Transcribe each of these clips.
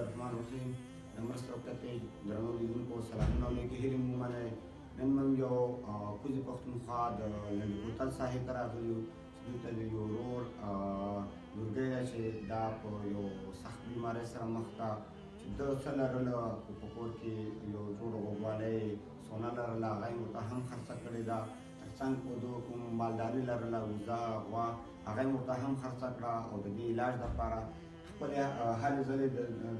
الرحمن الرحیم. د مرسته وکړئ درنو لیدونکو، سلامونه او نیکې هیلې مو ومنئ. نن موږ یو کوزې پښتونخوا د لنډ کوتل ساحې ته راغلي یو چې دلته د یو ورور لورګی دی چې دا په یو سخت بیمارۍ سره مخ ده، چې ده څه لرله خو په کور کې یو جوړ غوږوالۍ سونه لرله، هغه یې ورته هم خرڅه کړې ده. ترڅنګ په ده کوم مالداري لرله، وزه، غوا، هغه یې ورته هم خرڅه کړه او د دې علاج دپاره خپلې هلې ځلې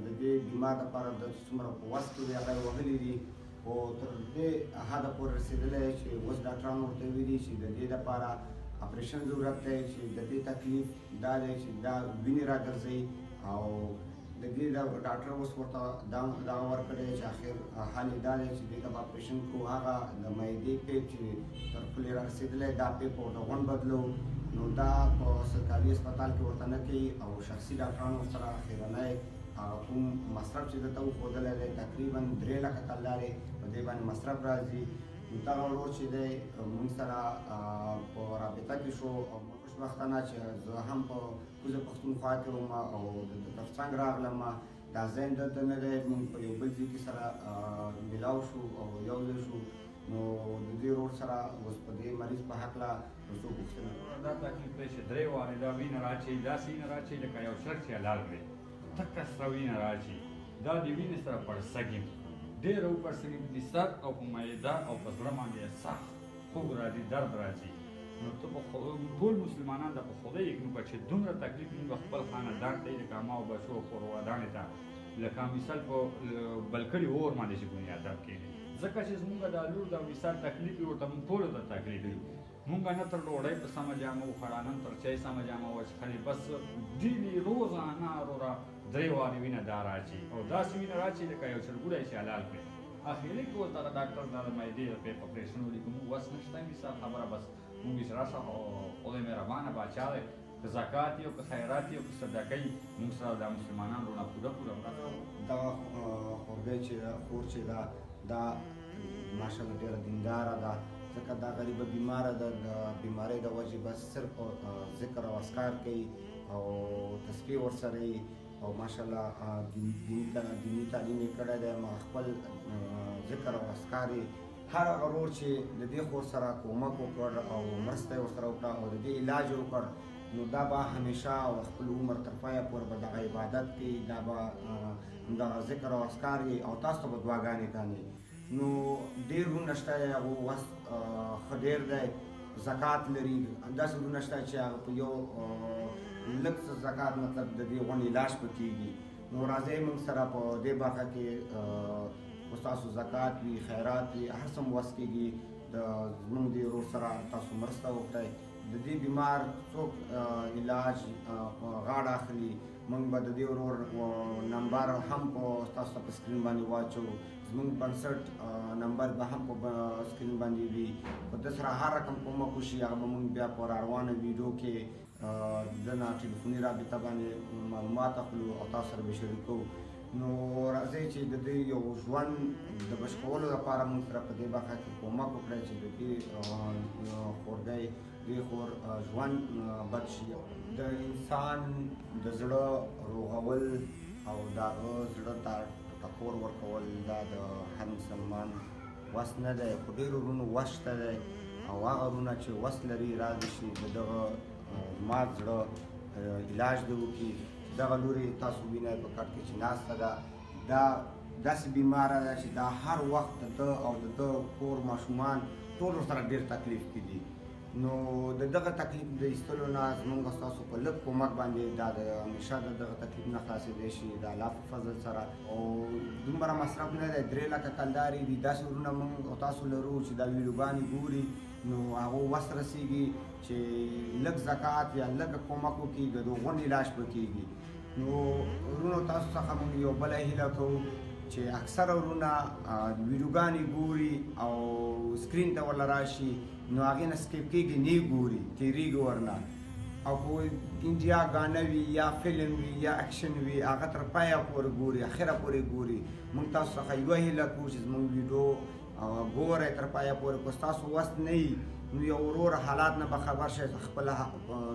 د دې بیمار دپاره د څومره په وس کې وي هغه یې وهلي دي، خو تر دې حده پورې رسېدلی چې اوس ډاکټرانو ورته ویلي چې د دې دپاره اپریشن ضرورت دی، چې د دې تکلیف دا دی چې دا وینې راګرځوي او د دې ډاکټر اوس ورته دا ورکړی چې اخر حل یې دا دی چې دې ته به اپریشن کوو. هغه د معدې پیپ چې تر خولې را رسېدلی دا پیپ ورته غونډ بدلو، نو دا په سرکاري هسپتال کې ورته نه کوي او شخصي ډاکټرانو ورسره اخرنی هغه کوم مصرف چې ده ته وښودلی دی تقریبا 3 لکه کلدارې په دې باندې مصرف راځي. نو دغه ورور چې دی موږ سره په رابطه کې شو او خوشبختانه چې زه هم په کوزه پښتونخوا کې وم او د ده تر څنګ راغلم. دا ځای هم دلته نه دی، موږ په یو بل ځای کې سره ملاو شو او یو ځای شو. نو د دې ورور سره اوس په دې مریض په هکله یو څو پوښتنه. دا تکلیف دی چې 3 وارې دا وینه راچوي، داسې وینه راچوي لکه یو چرګ چې حلال کړي، تکه سره وینه راچوي. دا د وینې سره پړسګي ډېره وپړسګي، د سر او په معده او په زړه باندې سخت خوږ راځي، درد راځي. نو ته په ټول مسلمانان دا په خدای یقین وکړه چې دومره تکلیف موږ خپل خاندان ته لکه ما او بچو او خورودانې ته لکه مثال په بل کړي اور باندې چې بنیادم کېږي، ځکه چې زموږ دا لور دا مثال تکلیف وي ورته موږ ټولو ته تکلیف وي. موږ نه تر ډوډۍ په سمه جامه وخوړه، نه تر چای سمه جامه وڅښلې، بس ډېرې روزانه وروره 3 وارې وینه دا راچي او داسې وینه راچي لکه یو چرګوړی چې حلال کړي. اخري کې اوس دغه ډاکټر دا د معدې د پیپ اپریشن ولیکو، موږ وس نشته مثال خبره، بس موږ یې راشه خدای مهربانه باچا دی، که زکات یې او که خیرات یې او که صدقه یې موږ سره دا مسلمانان وروڼه پوره پوره مرسته. دغه خورګۍ چې خور چې ده دا ماشاءالله ډېره دینداره ده، ځکه دا غریبه بیماره ده، د بیمارۍ د وجې بس صرف ذکر او اذکار کوي او تسبیح ورسره وي او ماشاءالله دیني تعلیم یې کړی دی، ما خپل ذکر او اذکار یې. هر هغه ورور چې د دې خور سره کومک وکړ او مرسته یې ورسره وکړه او د دې علاج یې وکړ، نو دا به همیشه او خپل عمر تر پایه پورې به دغه عبادت کوي، دا به همدغه ذکر او اذکار یې او تاسو ته به دعاګانې کاندي. نو ډېر وروڼه شته هغو وس ښه ډېر دی، زکات لري، داسې وروڼه شته چې هغه په یو لږ څه زکات مطلب د دې غونډې علاج په کېږي. نو راځئ موږ سره په دې برخه کې اوس تاسو زکات وي، خیرات وي، هر څه مو وس کېږي د زموږ دې ورور سره تاسو مرسته وکړئ. د دې بیمار څوک علاج غاړه اخلي، موږ به د دې ورور نمبر هم په تاسو ته په سکرین باندې واچوو، زموږ بنسټ نمبر به هم په سکرین باندې وي. په ده سره هر رقم کومک وشي هغه به موږ بیا په روانه ویډیو کې د ده نه ټلیفوني رابطه باندې معلومات اخلو او تاسو سره به شریکوو. نو راځئ چې د دې یو ژوند د بچ کولو لپاره موږ سره په دې برخه کې کومک وکړئ چې د دې خورګۍ دې خور ژوند بچ شي. د انسان د زړه روغول او د هغه زړه ته ټکور ورکول دا د هر مسلمان وس نه دی، خو ډېرو وروڼو وس شته دی او هغه وروڼه چې وس لري را دې شي د دغه مات زړه علاج دې وکړي. دغه لورې تاسو وینئ په کټ کې چې ناسته ده، دا داسې بیماره ده چې دا هر وخت د ده او د ده کور ماشومان ټول ورسره ډېر تکلیف کې دي. نو د دغه تکلیف د ایستلو نه زموږ ستاسو په لږ کومک باندې دا د همیشه د دغه تکلیف نه خلاصېدی شي د الله په فضل سره. او دومره مصرف نه دی، 3 لکه کلدارې دي. داسې وروڼه موږ او تاسو لرو چې دا ویډیوګانې ګوري، نو هغو وس رسېږي چې لږ زکات یا لږ کومک وکړي د دغو غونډې علاج به کېږي. نو وروڼو تاسو څخه موږ یو بله هیله کوو چې اکثره وروڼه ویډیوګانې ګوري او سکرین ته ورله راشي، نو هغې نه سکیپ کېږي، نه یې ګوري، تېرېږي ورنه. او که انډیا ګانه وي یا فلم وي یا اکشن وي هغه تر پایه پورې ګوري، اخره پورې ګوري. موږ تاسو څخه یوه هیله کوو چې زموږ ویډیو ګورئ تر پایه پورې، که ستاسو وس نه وي نو یو ورور حالات نه به خبر شئ، خپل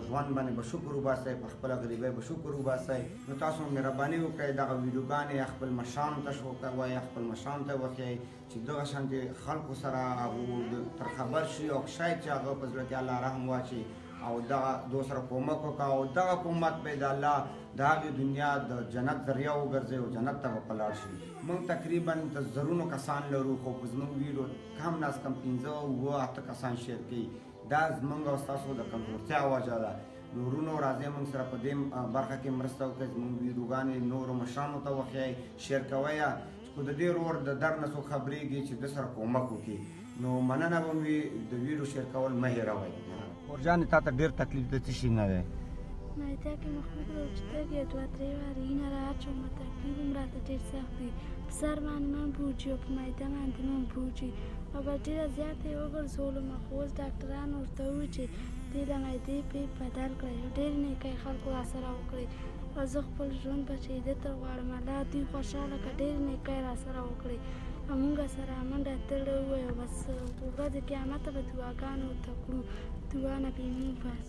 ژوند باندې به شکر وباسئ، په خپله غریبۍ به شکر وباسئ. نو تاسو مهرباني وکړئ دغه ویډیوګانې یا خپل مشرانو ته وایئ، یا خپل مشرانو ته وښیئ چې دغه شانتې خلکو سره هغو تر خبر شي، او شاید چې هغه په زړه کې الله رحم واچي او دغه دوی سره کومک وکړه، او دغه کومک به د الله د هغې دنیا د جنت ذریعه وګرځي او جنت ته به په لاړ شي. موږ تقریبا د زرونو کسان لرو، خو په زموږ ویډیو کم نه از کم 5، 7، 8 کسان شیر کوي. دا زموږ او ستاسو د کمزورتیا وجه ده. نو وروڼو راځئ موږ سره په دې برخه کې مرسته وکړئ، زموږ ویډیوګانې نورو مشرانو ته وښیئ، شیر کوئ، چې د دې ورور د درد نه څوک خبرېږي چې ده سره کومک وکړي. نو مننه به مو وي، د ویډیو شیر کول مه هېروئ. خور جانې تا ته ډېر تکلیف د څه شي نه دی؟ معده کې مې خوږ دی چې تږی 2، 3 وارې وینه رااچوم، تکلیف هم راته ډېر سخت دی. په سر باندې مې هم بوجي او په معده باندې مې هم بوجي، او بس ډېره زیاته یې وګرځولم. خو اوس ډاکټرانو ورته وویل چې دې د معدې پیپ بدل کړی، او ډېرې نیکۍ خلکو راسره وکړې، او زه خپل ژوند به شهیدي ته غواړم. الله دوی خوشحاله کړه، ډېرې نیکۍ راسره وکړې، او موږ سره منډه تړه ووایو، بس ورځې قیامته به دعاګانې ورته کړو، دعا نه به یې موږ باسو.